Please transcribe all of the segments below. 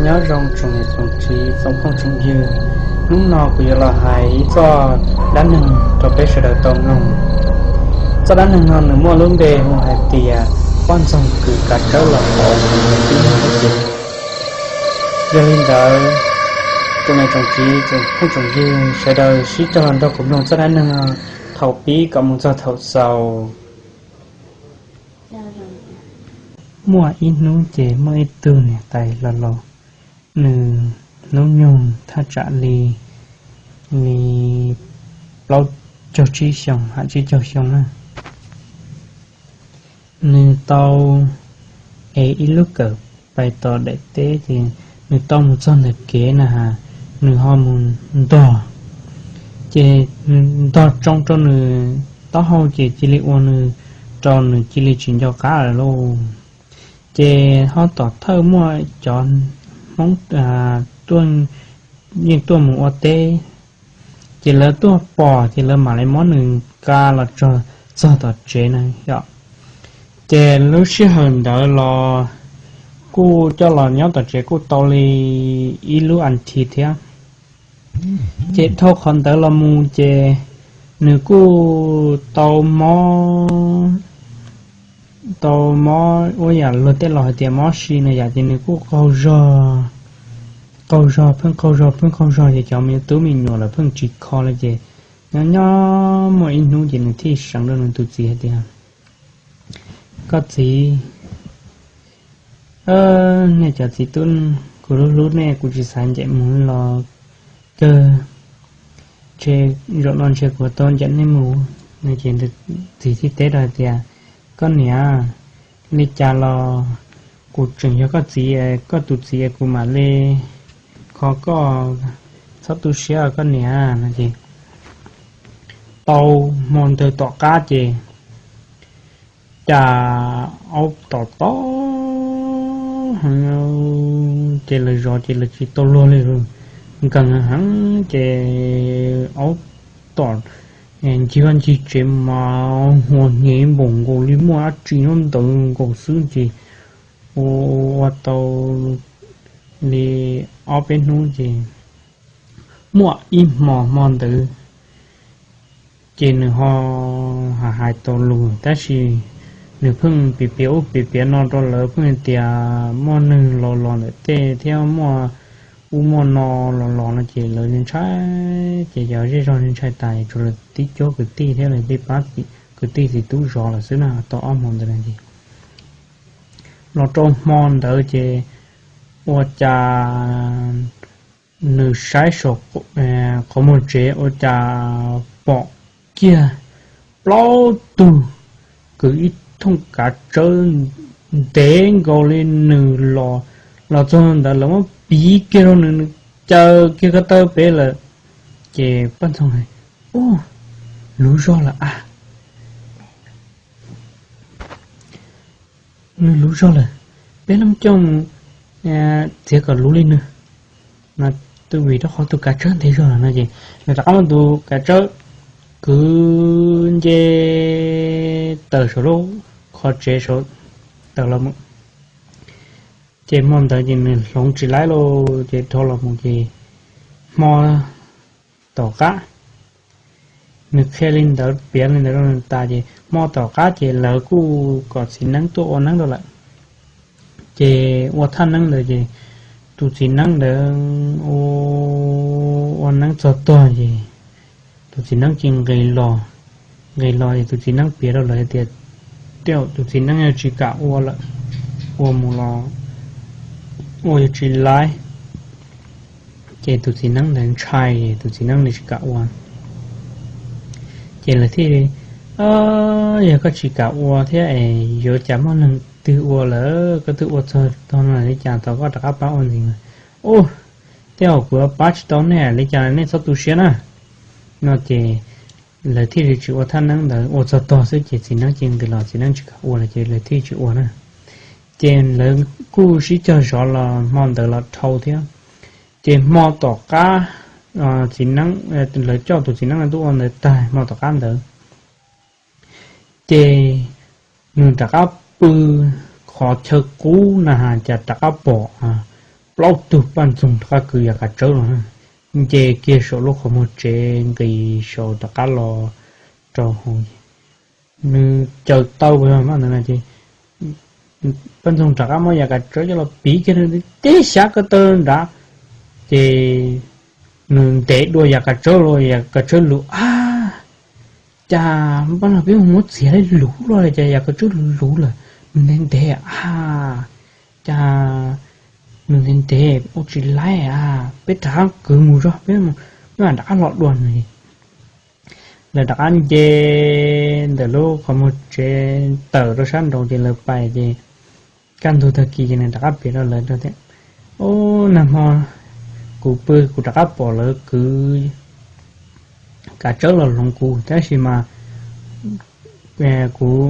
Nyob zoo tsoom niam tsoom txiv tsoom phooj tsoom ywg, hnub no kuv yuav los hais ib txoj dab neeg rau peb sawv daws tau mloog. Txoj dab neeg no nws muaj lub npe hu hais tias poj ntxoog kws kav tsawb los tau ib hnub. Yog li ntawd, tsoom niam tsoom txiv tsoom phooj tsoom ywg sawv daws sib cog los nrog kuv mloog txoj dab neeg no thaum pib kom mus txog thaum xaus. Muaj ib hnub ces muaj ib tug niam tais laus laus, nws hnub nyoog thaj tsam li, li plaub caug tsib xyoos, ham tsib caug xyoo na. Nws tau ev ib lub kawm pais tom daim teb ces nws tau mus txog ntawm kev na has, nws ho mus ntog. Ces nws ntog tsoo rau nws taub hau ces cia li ua nws rau nws cia li tsis nco qab lawm lauj. Ces ho tom thawj muaj cov Hmoob yeej tuaj mus ua teb, ces lawv tuaj pom ces lawv mam li muab nws nqa los txog tom tsev na yom. Ces lub sij hawm ntawd los kuj coj los nyob tom tsev kuj tau li ib lub as thiv thiab. Ces dhau qhov ntawd los mus ces nws kuj tau mob, tau mob ua yam luag tej laus hais tias mob si na yom, ces nws kuj qaug zog, qaug zog pheej qaug zog pheej qaug zog ces cov me tub me nyuam lawv pheej tsis kho li ces nyob nyob muaj ib hnub ces nws thiaj seev rau nws tus txiv hais tias, koj txiv, nej cov txiv tub, kuv hlub hlub nej kuv tsis xav ncaim mus los kawg, zaum no ntshe kuv tau ncaim nej mus. Ces txiv thiaj teb rau hais tias, koj niam, li cas los kuv tseem yog koj txiv, koj tus txiv kuv mam li kho koj, txhob tu siab koj niam no ces tau hmo ntawd tom qab ces cas aub tom tom heev, ces lawv zov ces lawv tsis tau luag li, nkees heev ces aub tom ncig vaj ncig tsev mas huas hnyev npaum nkaus li muaj dab tsi nyob ntawd nkaus xwb ces ua tau li ob peb hnub ces muaj ib hmo hmo ntawd ces nws ho hais tau lus tab sis nws pheej piav piav ub piav piav no rau lawv pheej hais tias muaj neeg los los ntawm tej thiab muaj ub muaj no los los no ces lawv ntshai, ces yog zej zog ntshai tas tsuas lawv tib cuab kwv tij thiab lawv tej pab kwv tij txiv tub zov lawm xwb na tau ob hmo ntawd no ces los rau hmo ntawd ces ua cas nws saib saum qhov muag tsev ua cas pom kiag plaub tug kwv ib thooj kav tsawb ntev nkaus li nws los, los txog ntawd lawv muab piv kiag rau nws, nws caws kiag ko taw pem lawm. Ces poj ntxoog, u, luv zog lawm a, nws luv zog lawm, peb leej coj mus txiav kom luv li nws no, twb vim rau qhov tus kav tsawb ntev zog lawm no ces nws rov qab muab tus kav tsawb kwv nce tawm saum lub qhov tsev saud tawm los mus. Ces hmo ntawd ces nws hloov tsis laib lauj, ces dhau los mus ces hmo tom qab nws qhia li ntawd piav li ntawd rau nws tas ces hmo tom qab ces lawv kuj kom txiv neeb tuaj ua neeb rau lawm. Ces ua thaj neeb ntawd ces tus txiv neeb ntawd ua neeb txog tog ces tus txiv neeb ces nqis los, nqis los ces tus txiv neeb piav rau lawv tias tej zaum tus txiv neeb yuav tsis kam ua lawm, ua mus los ua yuav tsis laib. Ces tus txiv neeb ntawd ntshai, tus txiv neeb ntawd tsis kam ua. Ces lawv thiaj, yog koj tsis kam ua thiab es yuav cas muaj neeg twg ua lawm, koj twb ua txog tog no li cas tau koj rov qab pab ua ntxiv? U, tej zaum kuv pab tsis tau nej li cas nej txhob tu siab na. No ces lawv thiaj li tsis ua thaj neeb ntawd, ua txog tog xwb ces txiv neeb cia nqis los, txiv neeb tsis kam ua lawm ces lawv thiaj tsis ua na. Ces lawv kuj sib cog zov los hmo ntawd los dhau thiab. Ces hmo tom qab txiv neeb, lawv coj tus txiv neeb tuaj ua ntawd tag hmo tom qab ntawd ces nws rov qab pw qhov chaw qub na has cas rov qab pom plaub tug poj ntxoog rov qab kwv yam kav tsawb los, nce kiag saum lub qhov muag tsev nqis saum rov qab los rau hauv. Nws caws taw ntawd ces poj ntxoog rov qab muab yam kav tsawb coj los piv kiag nws tib xyav ko taw nrad, ces nws ntev dua yam kav tsawb los yam kav tsawb luv a. Cas npaj no peb mus muab txiav luv luv los cas yam kav tsawb luv luv lawm, nws ntev ntev a. Cas nws ntev ntev ua tsis laib a, peb rov qab kwv mus zog peb mam rov qab los dua nws. Lawv rov qab nce ntawm lub qhov muag tsev tawm rau sab nraud ces lawv pais ces kaj ntug tag kis ces nws rov qab piav rau lawv tias, Ub, nag hmo kuv pw kuv rov qab pom lawv kwv kav tsawb los hloov kuv tab sis mas kuv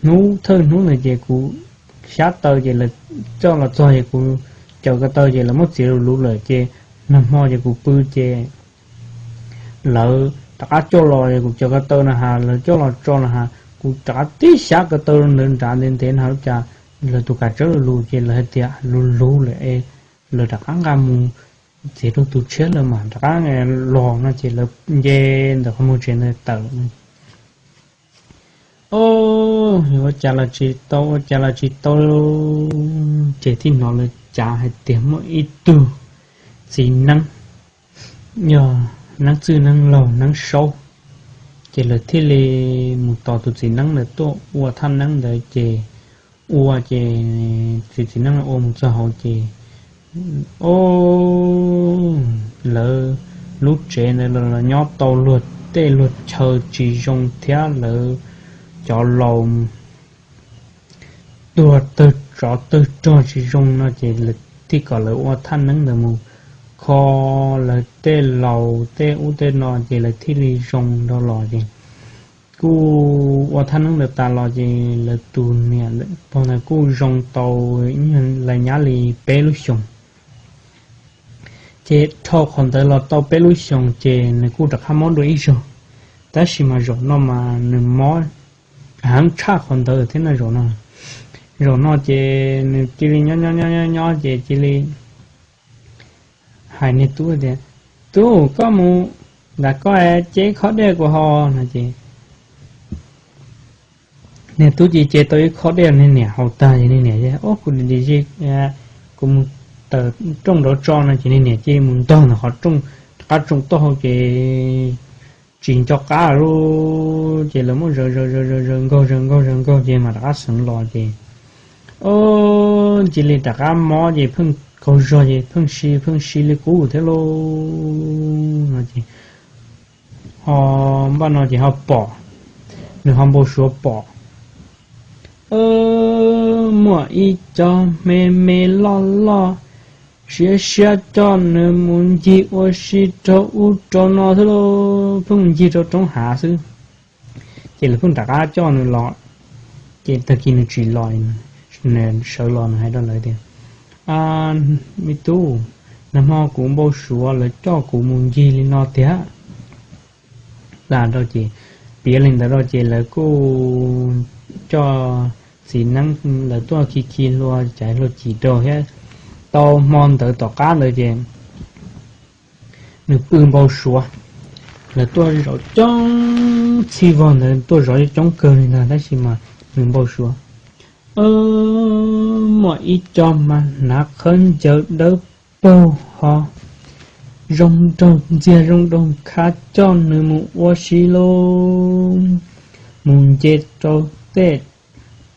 hnub thawj hnub ntawd ces kuv xyab taw ces lawv coj los txog ces kuv caws ko taw ces lawv muab txiav luv luv lawm ces nag hmo ces kuv pw ces lawv rov qab coj los es kuv caws ko taw no has lawv coj los tso no has kuv rov qab tib xyav ko taw ntawd nrad ntev ntev no cas lawv tus kav tsawb luv luv ces lawv hais tias luv luv lawm es lawv rov qab nqa mus txiav rau tus tshiab lawm mam rov qab los no ces lawv nce ntawm qhov muag tsev ntawd tawm. Ua cas los tsis tau ua cas los tsis tau, ces thiaj hnov lawv cav hais tias muaj ib tug txiv neeb, yog neeb txwj neeb laug neeb saub, ces lawv thiaj li mus tos tus txiv neeb ntawd tuaj ua thaj neeb ntawd ces ua ces tus txiv neeb ua mus txog hauv ces o lawv lub tsev ntawd los nyob tau luag tej luag chaw tsis zoo thiab lawv cov laus tuag tawg tsov tawg rog tsis zoo no ces thiaj kom lawv ua thaj neeb ntawd mus kho lawv tej laus tej ub tej no ces lawv thiaj li zoo nrog los ces kuj ua thaj neeb ntawd tas los ces lawv tus niam pog ntawd kuj zoo tau ib nyuag li nyab li peb lub xyoos. Ces dhau qhov ntawd los tau peb lub xyoos ces nws kuj rov qab mob dua ib zaug, tab sis mas zaum no mas nws mob heev tshaj qhov ntawd thiab no zaum no. Zaum no ces nws cia li nyob nyob nyob nyob ces cia li hais niag tub tias, Tub, koj mus nram koj ces ib khob dej kuv haus no ces niag tub cia li ce tau ib khob dej niag niam haus tag ces niag niam, Ob, kuv dim dim zis, kuv mus tawm rooj nraud tso no ces niag niam cia li mus ntog ntawm qhov rooj, rov qab tsoo taub hau ces tsis nco qab lawm ces lawv muab zaws zaws zaws zaws nkaug zaws nkaug zaws nkaug ces mam rov qab xeev los ces o cia li rov qab mob ces pheej qaug zog ces pheej si pheej si li qub thiab lauj no ces ho npaj no ces ho pom, nws ho npau suav pom muaj ib co me me loj loj siab siab coj nws mus ncig ua si rau ub rau no thiab lauj, pheej mus ncig rau roob hav xwb. Ces lawv pheej rov qab coj nws los, ces tag kis nws tsis los, nws sawv los nws hais rau lawv tias, Me tub, nag hmo kuv npau suav lawv coj kuv mus ncig li no tiag. Las rau ces piav li ntawd rau ces lawv kuj coj txiv neeb ntawd tuaj khi khi hlua caiv hlua cim rau thiab. Tau hmo ntawd tom qab ntawd ces nws pw npau suav, lawv tuaj zov coob txhij vog ntawd tuaj zov coob kawg li ntag tab sis mas nws npau suav muaj ib co mas hnav qhawv ncaws dawb paug ho zoo nraug ntxiag zoo nraug khav coj nws mus ua si lauj, mus nce rau tej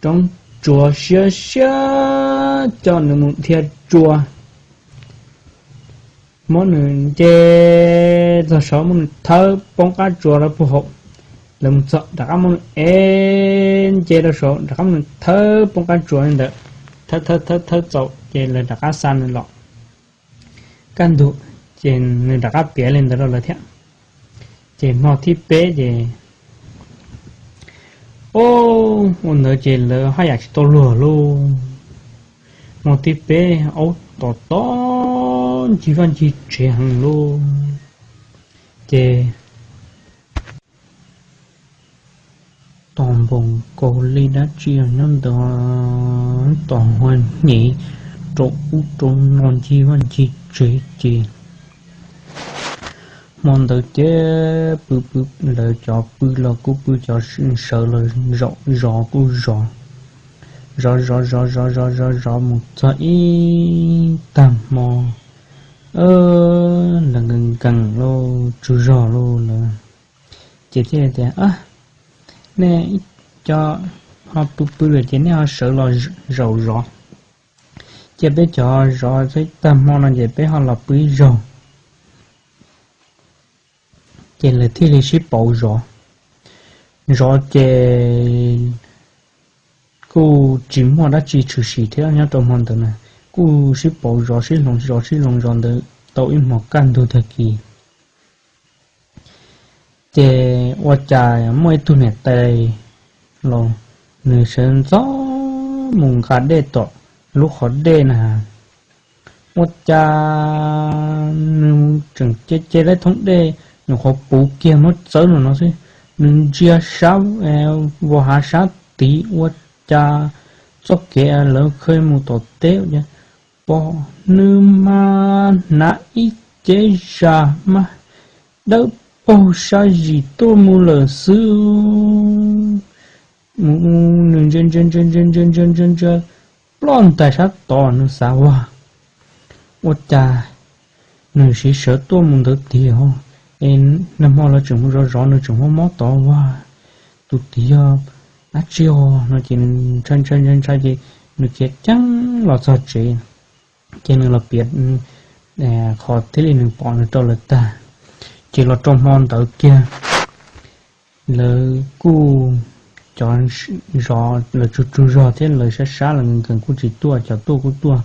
roob tsuas siab siab coj nws mus dhia tsua. Muab nws nce txog saud muab nws thawb poob qab tsua rau puag hauv. Lawv mus txog rov qab muab nws ev nce rau saud rov qab muab nws thawb poob qab tsua li ntawd, thawb thawb thawb thawb txaus ces lawv rov qab xa nws los. Kaj ntug ces nws rov qab piav li ntawd rau lawv thiab. Ces hmo thib peb ces o, ua ntawd ces lawv haj yam tsis tau luag lauj. Hmo thib peb aub tom tom ncig vaj ncig tsev heev lauj. Ces tos npaum nkaus li dab tsi nyob ntawd, tos huab hnyiv rau ub rau no ncig vaj ncig tsev ces hmo ntawd ces pw pw, lawv cov pw los kuj pw, cov sawv los zov kuj zov, zov zov zov zov zov zov zov mus txog ib tag hmo, lawv nkees nkees lauj, tsaug zog lauj lawm, ces thiaj tias, nej cov ho pw pw lawm ces nej ho sawv los zaum zov. Ces peb cov zov tag hmo no ces peb ho los pw ib zaug. Ces lawv thiaj li sib pauv zov. Zov ces kuj tsis muaj dab tsi tshwm sim thiab nyob rau hmo ntawd na, kuj sib pauv zov sib hloov zov sib hloov zov ntawd tau ib hmos kaj ntug tag kis. Ces ua cas muaj ib tug niam tais los, nws sawv ntxov mus nqa dej tom lub qhov dej na. Ua cas nws tseem ce ce tau thoob dej, nyuam qhuav puv kiag muab txawb no no xwb, nws ntsia sab vos hav sab tid ua cas txoj kev lawv khawb mus tom teb, pom nws mas hnav ib cev zas mas dawb paug sab zis tuaj mus lawm xwb. Mus nws ntsia ntsia ntsia ntsia ntsia ntsia ntsia ntsia ploj ntais sab tod, nws xav ua, ua cas nws siv sawv tuaj mus ntawd tiag, es nag hmo lawv tseem mus zov zov nws tseem mob mob tod ua, tus twg yog dab tsi os no ces nws ntshai ntshai ntshai ntshai ces nws khiav ceev los txog tsev, ces nws los piav qhov thiaj li nws pom nws rau lawv tag. Ces los rau hmo ntawd kiag lawv kuj, cov zov lawv tsaug tsaug zog thiab lawv sab sab los nkees kuj tsis tuaj, cov tuaj kuj tuaj,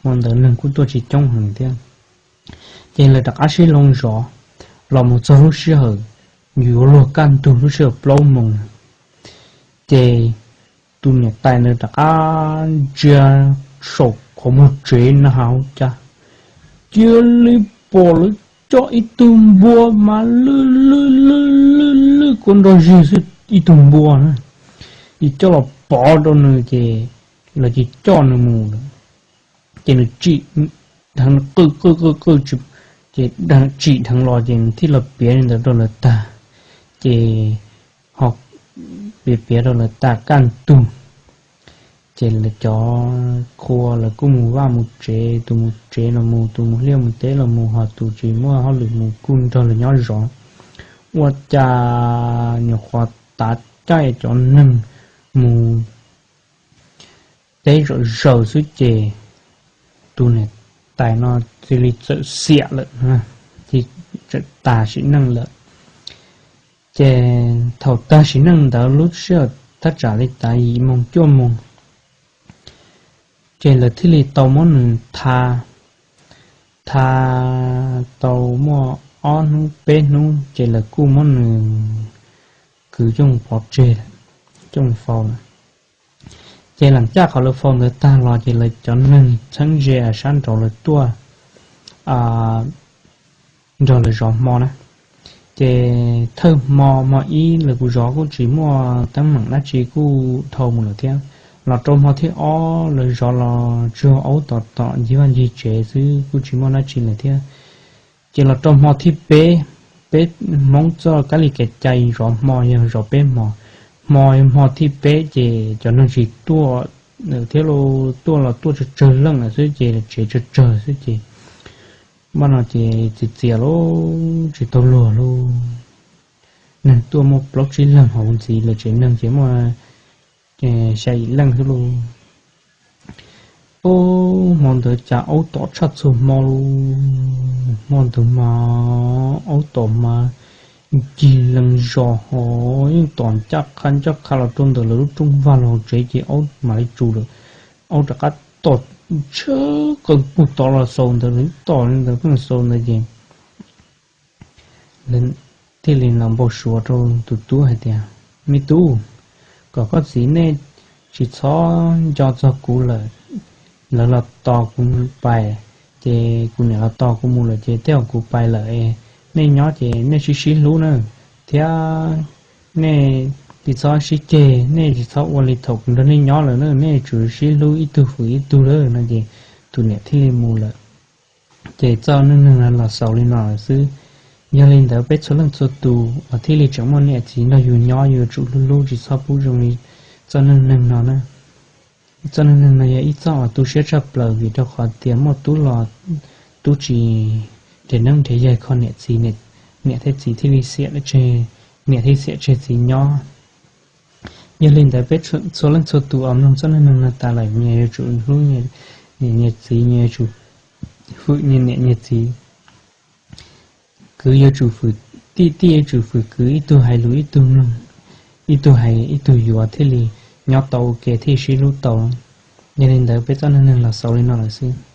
hmo ntawd neeg kuj tuaj tsis coob heev thiab. Ces lawv rov qab sib hloov zov los mus txog lub sij hawm yuav luag kaj ntug lub sij hawm plaub moos, ces tus niam tais ntawd rov qab ntsia saum qhov muag tsev na has cas cia li pom lawv coj ib tug npua mas lwj lwj lwj lwj lwj kua nrog zig xwb, ib tug npua na, ces coj los pov rau nws ces lawv cia li coj nws mus lawm. Ces nws tsim dheev qwj qwj qwj qwj, ces tsim dheev los ces nws thiaj los piav li ntawd rau lawv tag. Ces ho piav piav rau lawv tag kaj ntug, ces lawv cov qhua lawv kuj mus vaj mus tsev, tus mus tsev los mus, tus mus liaj mus teb los mus, ho tus tsis muaj hauj lwm mus kuj nrog lawv nyob zov. Ua cas nyuam qhuav tav caij cov neeg mus teb zom zaws xwb ces tus niam tais no cia li txawm xiam lawm, txawm tas sim neej lawm. Ces thaum tag sim neej ntawd lub sij hawm thaj tsam li tas yim moos cuaj moos, ces lawv thiaj li tau muab nws tha, tha tau muaj ob hnub peb hnub ces lawv kuj muab nws kwv coj mus pov tseg, coj mus faus lawm. Ces lam caj qhov lawv faus ntawd tag los ces lawv cov neeg txheeb ze sab nraud lawv tuaj nrog lawv zov hmo na. Ces thawj hmo, hmo ib lawv kuj zov kuj tsis muaj teeb meem dab tsi, kuj dhau mus lawm thiab. Los rau hmo thib ob lawv zov los tsuas aub tom tom ncig vaj ncig tsev xwb, kuj tsis muaj dab tsi lawm thiab. Ces los rau hmo thib peb, peb Hmoob txoj kab li kev cai zov hmo yog zov peb hmo. Hmo, hmo thib peb ces cov neeg tsis tuaj thiab, tuaj los tuaj tsawg tsawg leej lawm xwb ces tsev tsawg tsawg xwb ces, npaj no ces txias txias lawm, tsis tau luag lawm. Neeg tuaj muaj plaub tsib leeg, hauv ntxiv lawv tsev neeg ces muaj xya yim leej xwb lauj. Ub, hmo ntawd cas aub tom tshaj txhua hmo lauj. Hmo ntawd mas aub tom mas ncig lees zos ho yeej tom ncaj qha ncaj qha los rau ntawm lawv lub rooj vag los hauv tsev ces aub mam li tsuas lawm. Aub rov qab tom tshawb qees pug tod los xaus ntawd, tom li ntawd pheej xaus ntawd ces thiaj li los npau suav rau tus tub hais tias, Me tub, kom koj txiv nej tsis txhob nco txog kuv lawm. Lawv los tos kuv pais, ces kuv niam los tos kuv mus lawm ces tej zaum kuv pais lawm. Nej nyob ces nej sib sib hlub na, thiab nej tsis txhob sib ceg, nej tsis txhob ua li thaum kuv nrog nej nyob lawm na, nej tsum sib hlub ib tug hwm ib tug lawm no ces tus niam thiaj li mus lawm. Ces txoj neej neeg no los xaus li no lawm xwb. Yog li ntawd peb txhua leej txhua tus uas thiaj li tseem muaj niam txiv nrog yus nyob yuav tsum hlub hlub tsis txhob pub zoo li txoj neej neeg no na. Txoj neej neeg no yog ib txoj uas tu siab tshaj plaws vim rau qhov tias muaj tub los tub tsis nrhiav neeb nrhiav yaig kho niam txiv, niam thiab txiv thiaj li xiam tseg, niam thiaj xiam tseg txiv nyob. Yog li ntawd peb txhua leej txhua tus uas mloog txoj neej neeg no tas lawm, nyias yuav tsum hlub nyias txiv, nyias yuav tsum hwm nyias niam nyias txiv. Kwv yuav tsum hwm tij, tij yuav tsum hwm kwv, ib tug hais lus ib tug mloog, ib tug hais ib tug yuav thiaj li nyob tau ua ke thiaj sib hlub tau. Yog li ntawd peb txoj neej neeg los xaus li no lawm xwb.